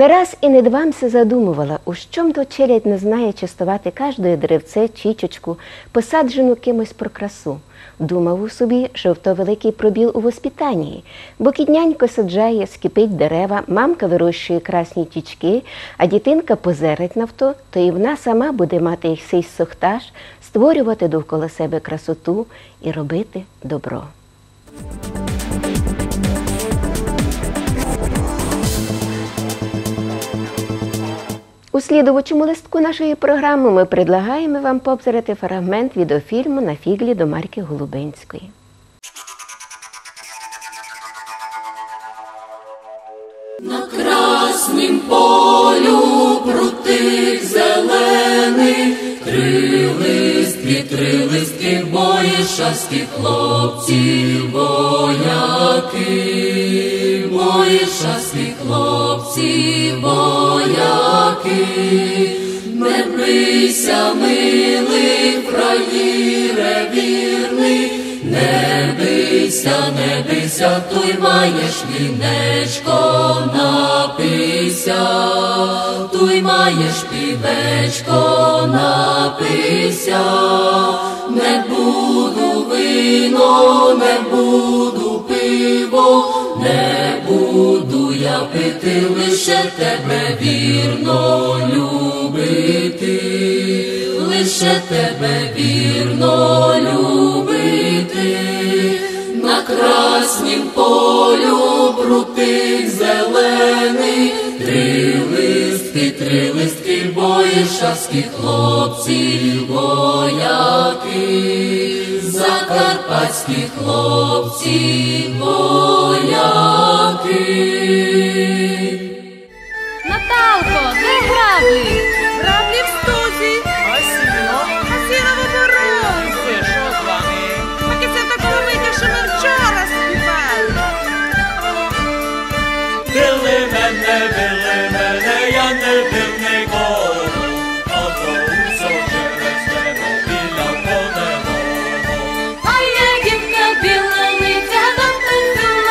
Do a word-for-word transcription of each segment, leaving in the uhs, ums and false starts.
Не раз і не два м ся задумовала, у што м то челядь не знає честовати каждоє деревце, чічочку, посаджену кимось про красу. Думаву собі, што то великый пробіл у воспитанії, бо кідь нянько саджає, скіпить дерева, мамка вырощує красні чічкы, а дітинка позерить на вто, то і вна сама буде мати сей сохташ створювати довкола себе красоту і робити добро. У слідуючому листку нашої програмы мы предлагаєме вам пообзирати фрагмент відеофільму «На фіґлі» до Марькы Голубинської. На краснім полю прутик зеленый, три листки, три листки, бо єшаські хлопці вояки, бо єшаські хлопці вояки. Не бий ся, милый фраєре вірный, не бий ся, не бий ся, туй маєш вінечко, напий ся, туй маєш півечко, напий ся. Не буду вино, не буду пиво, не буду я пити, лише тебе вірно любити, лише тебе вірно любити. На краснім полю прутик зеленый, три листки, три листки, бо єшаські хлопці вояки, закарпатські хлопці вояки. Наталко, де граблі? Граблі в стузі. А сіно? А сіно в оборозі. Це што з вами? Так і ся так робить, што ми вчора співали. Били мене, били мене, я не бив никого, а то усьо через тебе, біля мене. А я дівка білениця, там танцювала.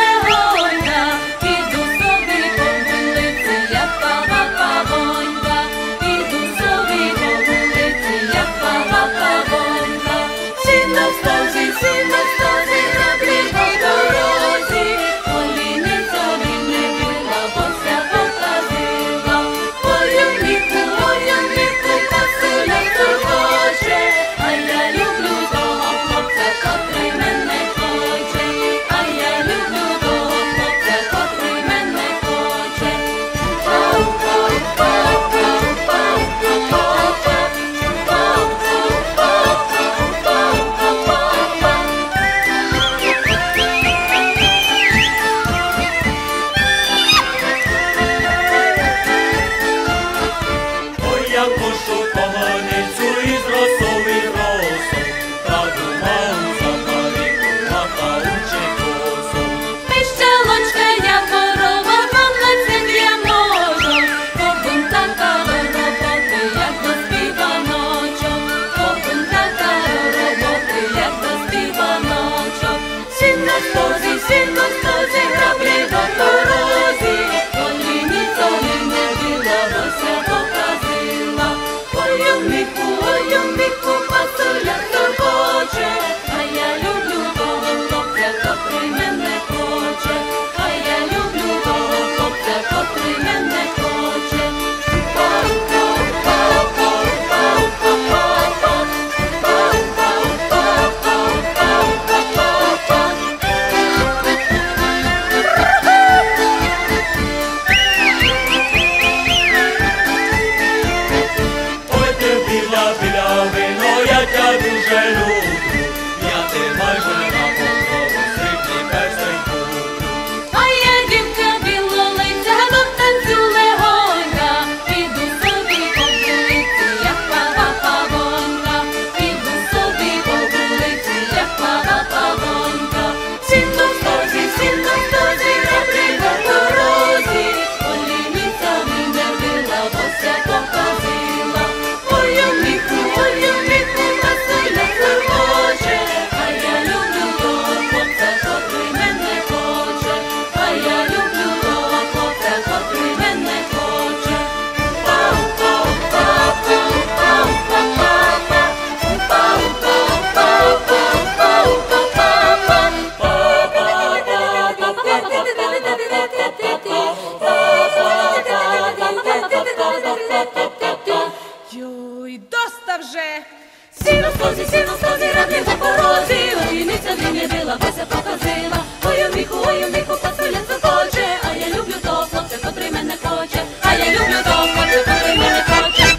Сіно в стозі, сіно в стозі, радник у порозі, ланіниця в нім єдила, бо ся показила. Ой, у міху, ой, у міху, пастуля цокоче, а я люблю того хлопця, котрий мене хоче, а я люблю того хлопця, котрий мене хоче.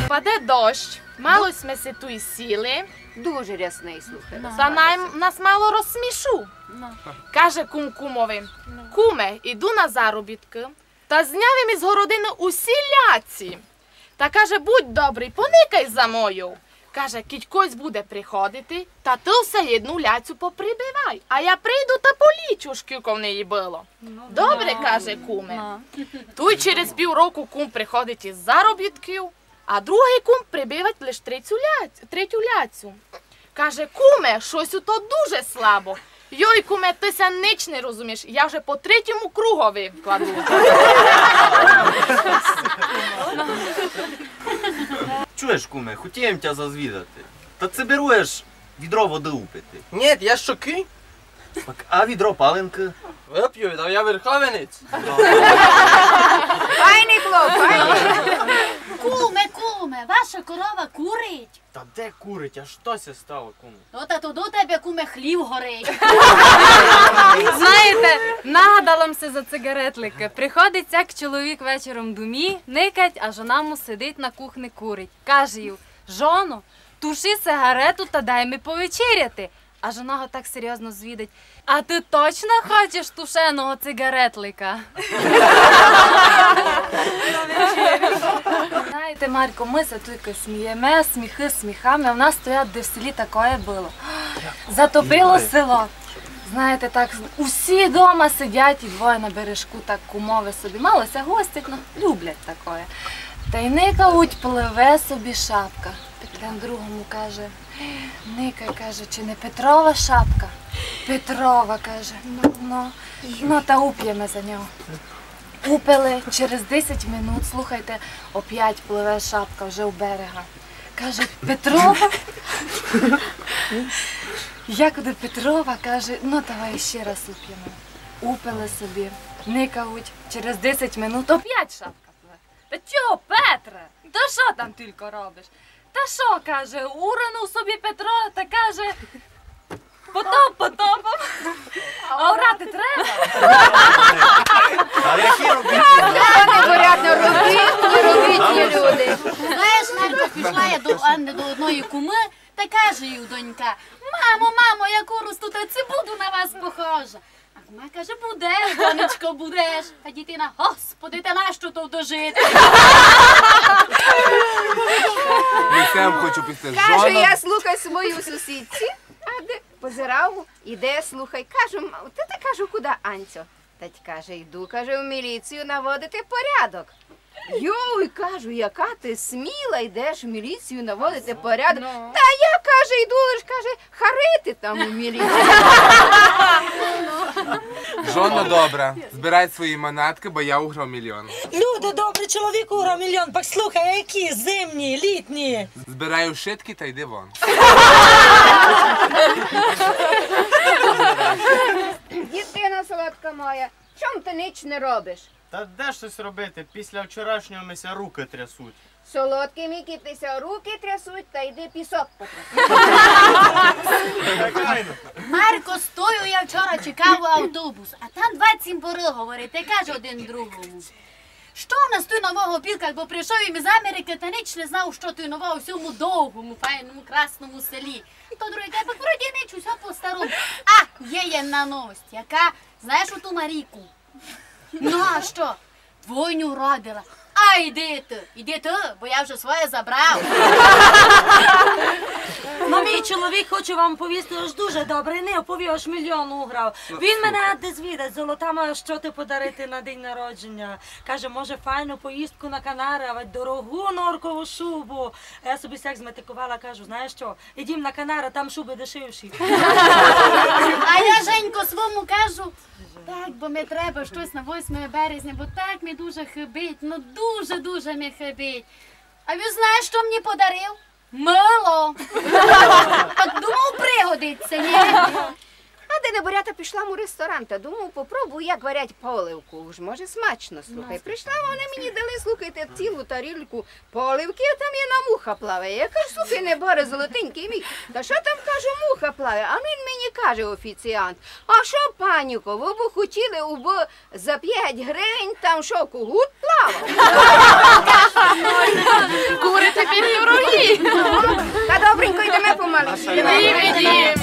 Паде дощ, мало сьме си туй сіли. Дуже рясный, слухай. Та най нас мало розсмішу. Каже кум кумови: «Куме, іду на заробіткы, та зняв им из городины усі ляці. Та, каже, будь добрый, поникай за мойов. Каже, кідь кось буде приходити, та ты все єдну ляцю поприбивай, а я прийду та полічу, шкілько в неї было». «Добре, каже, куме». Туй через пів року кум приходить из заробітків, а другый кум прибивать лиш третю ляцю, третю ляцю. Каже: «Куме, штось у то дуже слабо». «Йой, куме, ты ся нич не розуміш, я вже по третьому кругови кладу». Чуєш, куме, хотів им тя зазвідати. Та ци беруєш відро воды упити? Нєт, я што, кінь? Так, а відро паленкы? Выпю, та я верховинець. Файный хлоп, файный. Куме, куме, ваша корова курить? Та де курить? А што ся стало, куме? Ну, та туды у тебе, куме, хлів горить. Знаєте, нагадала м ся за циґаретликы. Приходить сяк чоловік вечором домі, никать, а жона му сидить на кухни, курить. Каже їй: «Жоно, туши сиґарету та дай ми повечеряти». А жона го так серйозно звідать: «А ты точно хочеш тушеного циґаретлика?» Знаєте, Марько, мы ся туйка смієме, сміхы сміхами, а в нас стоят де в селі такоє было. Затопило село. Знаєте, так, усі дома сидять і двоє на бережку, так кумовы собі. Мало ся гостять, но люблять такоє. Та й никають, пливе собі шапка. Один другому каже: «Никай, каже, чи не Петрова шапка?» «Петрова», каже. «Ну, ну, ну, та упєме за нього». Упили, через десять минут, слухайте, опять пливе шапка вже у берега. Каже: «Петрова?» «Як де Петрова?» Каже: «Ну, давай ще раз упєме». Упили собі, никають, через десять минут опять шапка пливе. «Та чого, Петре, та што там тілько робиш?» «Та што, каже, уронув собі Петро, та, каже, потоп потопом. А орати треба». Але які робітні? Непорядно робітні, робітні люди. Знаєш, Марько, пішла я до, а, до одної кумы, та каже їй донька: «Мамо, мамо, як уросту, та ци буду на вас похожа?» А кума каже: «Будеш, донечко, будеш». А дітина: «Господи, та нащо то дожити?» Не сам хочу після... Кажу: «Я слухав свою сусідці, а де позирав, іде, слухай». Кажу: «М, ти, ти, кажу, куди, Анцю?» Та й каже: «Йду, каже, в міліцію наводити порядок». «Йой, кажу, яка ти сміла, йдеш в міліцію наводити порядок?» «Та я, каже, йду лиш, каже, харити там у міліції». Жона добра, збирай свої манаткы, бо я уграв мільйон. Люди добрі, чоловік уграв мільйон, пак слухай, а які зимні, літні? Збирай ушыткі та йди вон. Дітино солодка моя, чом ти нич не робиш? Та де штось робити? Після вчорашнього ми ся рукы трясуть. Солодкий мій кіт, ти ся рукы трясуть, та йди пісок потряси. Марько, стою я вчора, чекав автобус, а там два цімборы говорять, та каже один другому: «Што у нас туй нового в Білках, бо прийшов им из Америкы, та нич не знав, што туй нового в сьому довгому, файному, красному селі?» То другый каже: «Пак вроді нич, усьо по-старому». А є єдна новость, яка, знаєш оту Марійку? Ну, а што? Двойню родила. А йди ты, йди ты, бо я вже своє забрав. Ну, мій чоловік, хочу вам повісти, ож дуже добрый, не оповів, ож мільйон уграв. Він мене десь звідать: «Золота моя, што ти подарити на день народження?» Каже: «Може, файну поїздку на Канары, авадь дорогу норкову шубу?» А я собі сяк зметикувала, кажу: «Знаєш што, ідім на Канары, там шубы дешевші». А я, Женько, свому кажу: «Так, бо ми треба штось на восьмоє березня, бо так ми дуже хибить, ну дуже-дуже ми хибить». А він знаєш, що мені подарив? Мыло. Так думав, пригодиться, ні? А де не борята, пішла у ресторан, та думав, попробую, як варять поливку. Уж може смачно, слухай. Прийшла, вони мені дали, слухайте, цілу тарілку поливки, а там єдна муха плаває. Я кажу: «Слухай, неборе, золотенький мій, та що там, кажу, муха плаває?» А він мені каже, офіціант: «А що, панюко, ви б хотіли, убы за пять гривень там що, когут плавав?» Куры тепер дорогі. Та добренько, йдеме помаленьку. Ідеме, ідеме.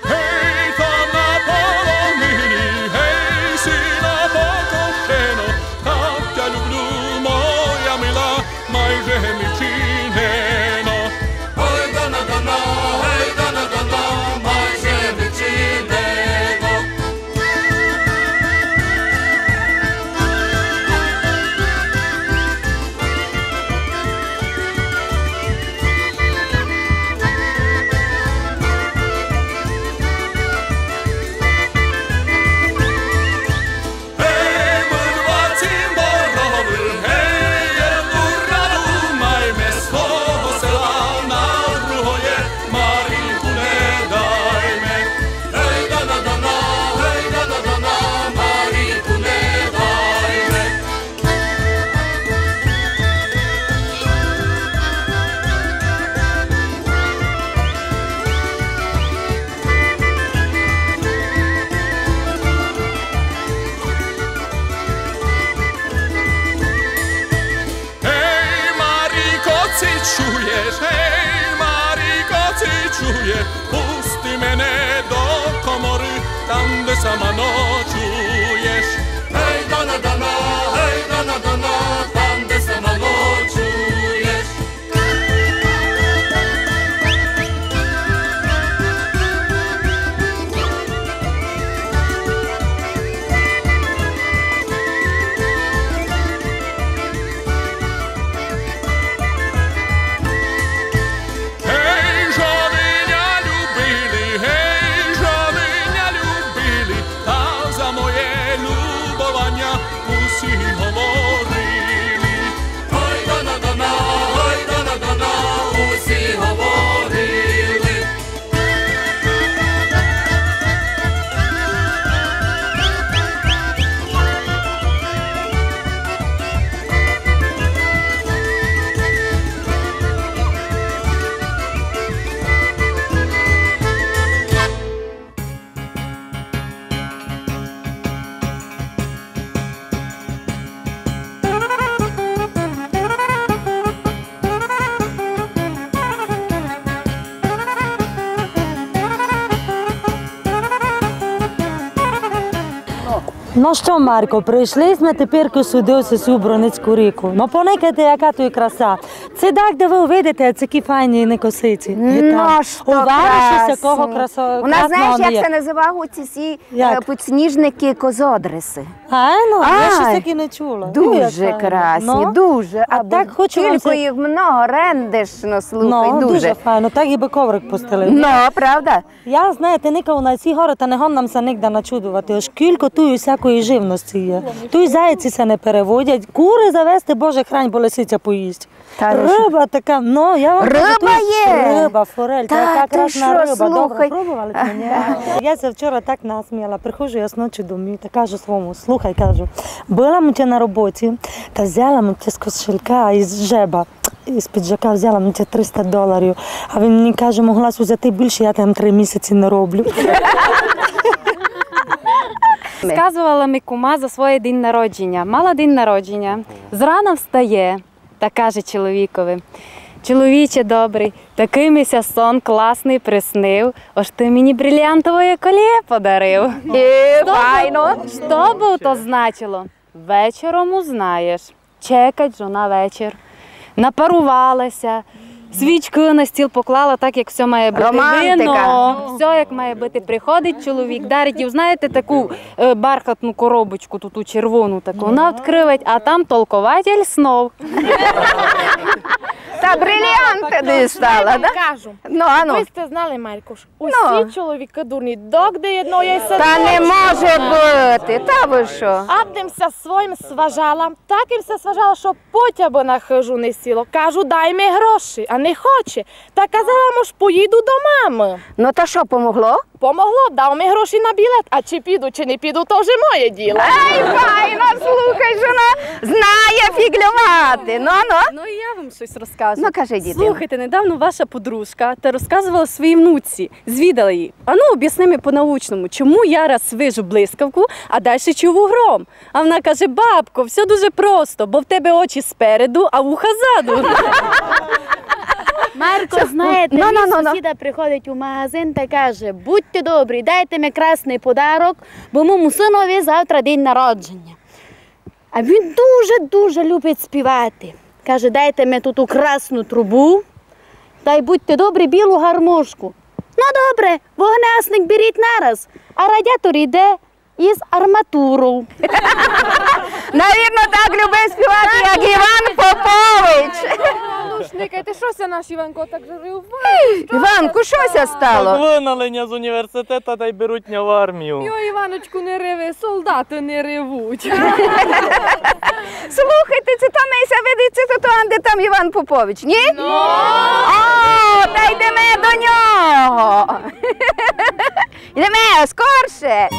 Гей, там на полонині, гей, сина покошено, так тя люблю, моя мила, майже ми чинено. Гей, дана, дана, гей, дана, дана, майже ми чинено. Гей, Маріко, ци чуєш, гей, Маріко, ци чуєш, пусти мене до коморы, там, де сама ночуєш. Гей, дана, дана, гей, дана, дана, там, де сама ночуєш. Гей, жоны ня любили, гей, жоны ня любили, та за моє любованя усі говорили. Гой, дана, дана, гой, дана, дана, усі говорили. Но што, Марко, пришли сьме теперь сюды, у сю Броницьку ріку. Но поникайте, яка туй краса. Ци дагде вы увидите, ци такі файні некосиці. Но што, у вароші сякого красо-, красного не є. У нас, знаєш, як ся называють ці сі, е, підсніжники, козодриси? А, но, я ще такі не чула. Дуже красні, дуже. А так хочу вам... Тілько їх много, рендешно, слухай, дуже. Но, дуже файно, так і бы коврик пустили. Но, правда? Я, знаєте, никав на сі горы, та не годна м ся нигде начудовати, ож кілько туй усякої живности є. Туй зайці ся не переводять, куры завести, Боже хрань, бо лисиця поїсть. Та рыба така, но, я вам кажу, рыба є. Форель, та яка красна риба. Добре, пробовали сьте, нї? Я ся вчора так насміяла. Приходжу я з ночи домів та кажу свому: «Слухай, — кажу, — была м у тя на роботі, та взяла м у тя з кошелька, из жеба, из піджака взяла м у тя триста доларів». А він мені каже: «Могла сь узяти більше, я там три місяці не роблю». Сказовала ми кума за своє день народженя. Мала день народженя. Зрана встає та каже чоловікови: «Чоловіче добрый, такый ми ся сон класный приснив, ож ты мені бриліантовоє коліє подарив». Е, файно. Што бы то значило? Вечором узнаєш. Чекать жона вечір. Напарувала ся, свічкы на стіл поклала так, як всьо має быти. Романтика. Вино, всьо, як має быти. Приходить чоловік, дарить їй, знаєте, таку, е, бархатну коробочку, ту, ту червону таку. Вона відкривать, а там толкователь снов. Та бриліанты дістала, да? Кажу. Ну, ану. Вы сьте знали, Маркуш, усі чоловікы дурні, догде єдно є се. Та не може быти, та вы што? А бдим ся своїм сважала, так им ся сважала, што потя бы на хыжу не сіло. Кажу: «Дай ми гроші», а не хоче. Та казала му, ож поїду до мамы. Ну та што, помогло? Помогло, дав ми гроші на білет, а чи піду, чи не піду, то вже моє діло. Ай, файно, слухай, жона знає фіґльовати. Ну, ну. Ну, і я вам штось розкажу. Ну, кажи, дитино. Слухайте, недавно ваша подружка та розказовала своїй внуці, звідала її: «Ану, обясни ми по-научному, чому я раз вижу блискавку, а дальше чую гром?» А вона каже: «Бабко, всьо дуже просто, бо в тебе очі спереду, а вуха ззаду». Марко, знаєте, мій сусіда приходить у магазин та каже: «Будьте добрі, дайте ми красный подарок, бо моєму сынові завтра день народженя». А він дуже-дуже любить співати. Каже: «Дайте ми ту, ту красну трубу, тай, будьте добрі, білу гармошку». «Ну, добре, вогнегасник беріть нараз, а радіатор іде із арматуров». Навірно, так любив співати, як Іван Попович. Ну ж, никайте, што ся наш Іванко так жарив? Іванку, што ся стало? Так выгнали ня з університета, тай беруть ня в армію. Йой, Іваночку, не реви, солдаты не ревуть. Слухайте, ци то ми ся видить, ци то, то анде там Іван Попович, нї? Ну. О, та йдеме до нього. Йдеме, скорше!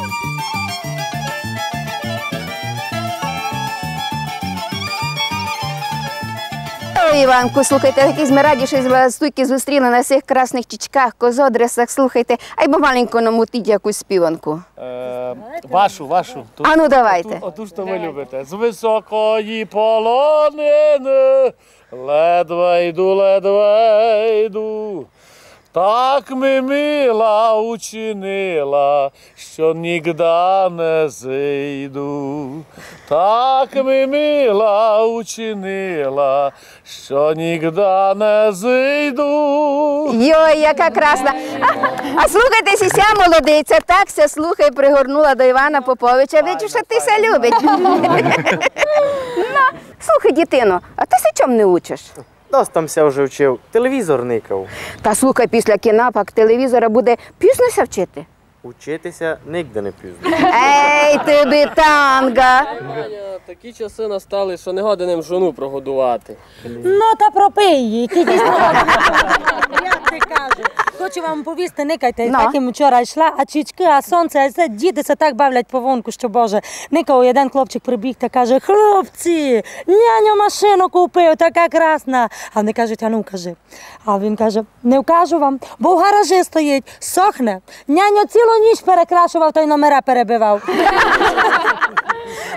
О, Іванку, слухайте, такі сьме раді, што сьме вас туйкы зустріли на сих красных чічках, козодресах, слухайте. Айбо маленько нам утіть якусь співанку. Е, вашу, вашу. Ту, ану, давайте. Оту, оту, што вы любите. З высокої полонины ледве йду, ледве йду. Так ми мила учинила, што нігда не зыйду. Так ми мила учинила, што нігда не зыйду. Йой, яка красна. А, а слухайте, сися молодиця, так ся, слухай, пригорнула до Івана Поповича, виджу, што ти ся любить. Ну, слухай, дітино, а ты ся чом не учиш? Доста м ся вже вчив, телевізор никав. Та слухай, після кіна пак телевізора буде пізно ся вчити. Учити ся нигде не пізно. Ей, ты бітанґа! Такі часы настали, што не годен им жону прогодувати. Ну, та пропий її, які дійсно. Я ти кажу. Хочу вам повісти, никайте, ну. Так им вчора йшла, а чічкы, а сонце, а всьо, діти ся так бавлять по вонку, што Боже. Никав, єден хлопчик прибіг та каже: «Хлопці, няньо машину купив, така красна». А вони кажуть: «А ну, кажи». А він каже: «Не вкажу вам, бо в гаражі стоїть, сохне. Няньо цілу ніч перекрашував, тай номера перебивав».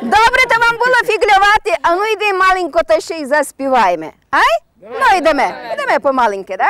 Добре, то вам было фіґльовати, а ну йди маленько, та ще й заспівайме. Ай? Ну, йдеме, йдеме помаленьки, да?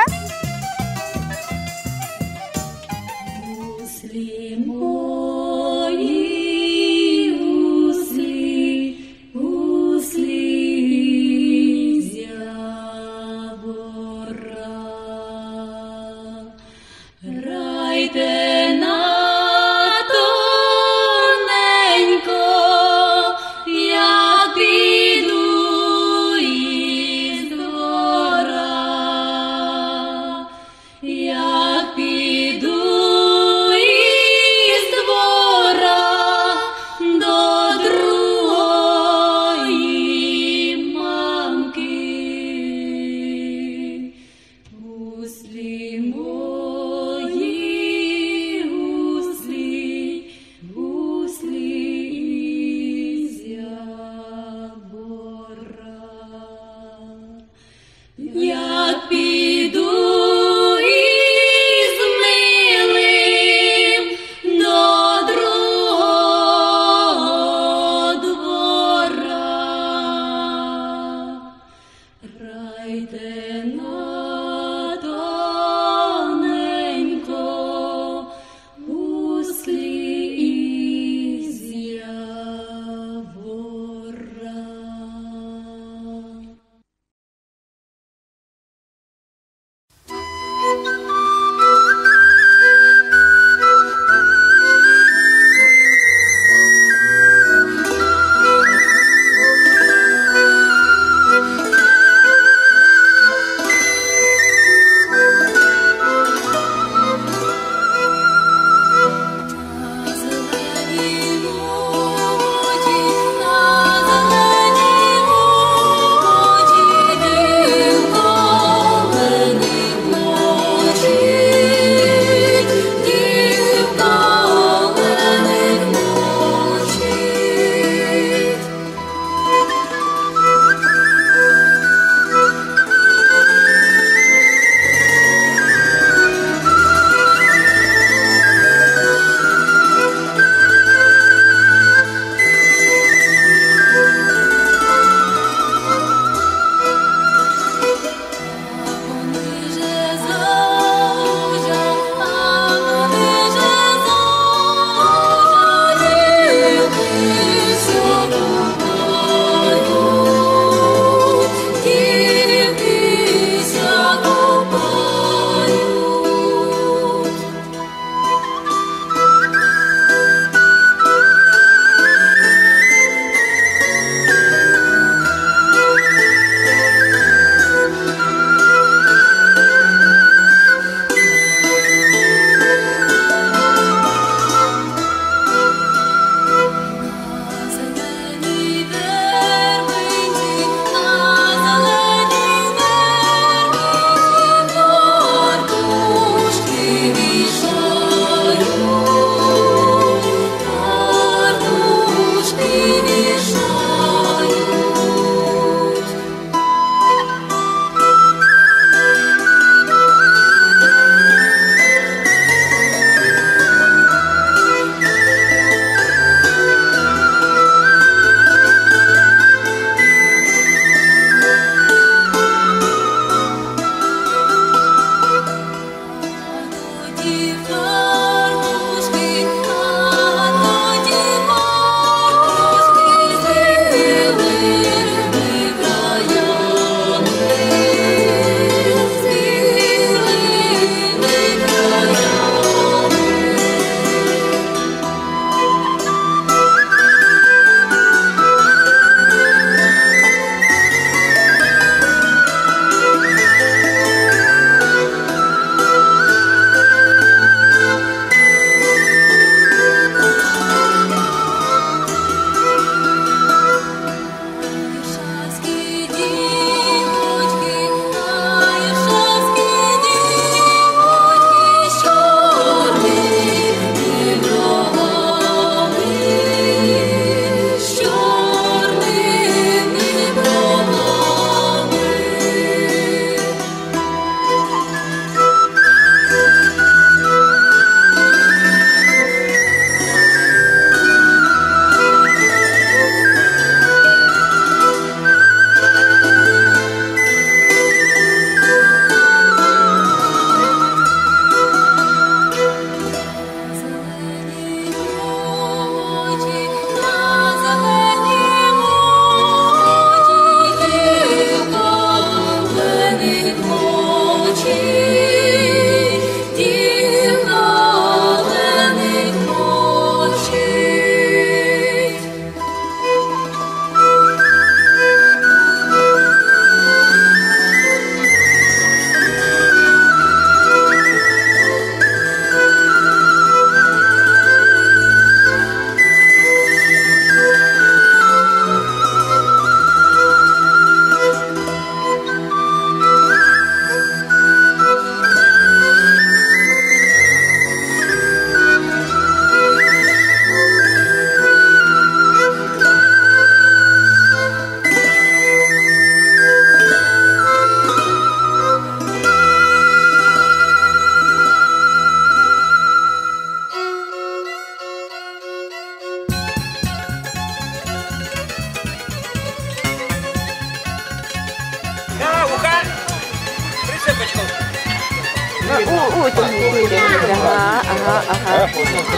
Ага, ага, ага.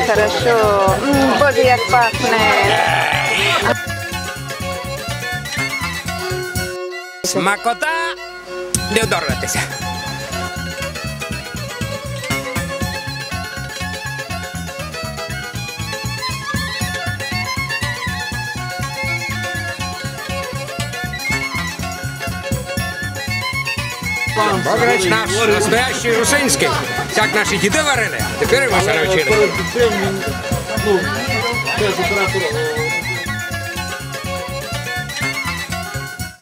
Хорошо. М, Боже, як пахне. Смакота! Не одорвете ся. Бограч наш настоящый русинськый. Сяк наші діды варили, а тепер мы ся навчили.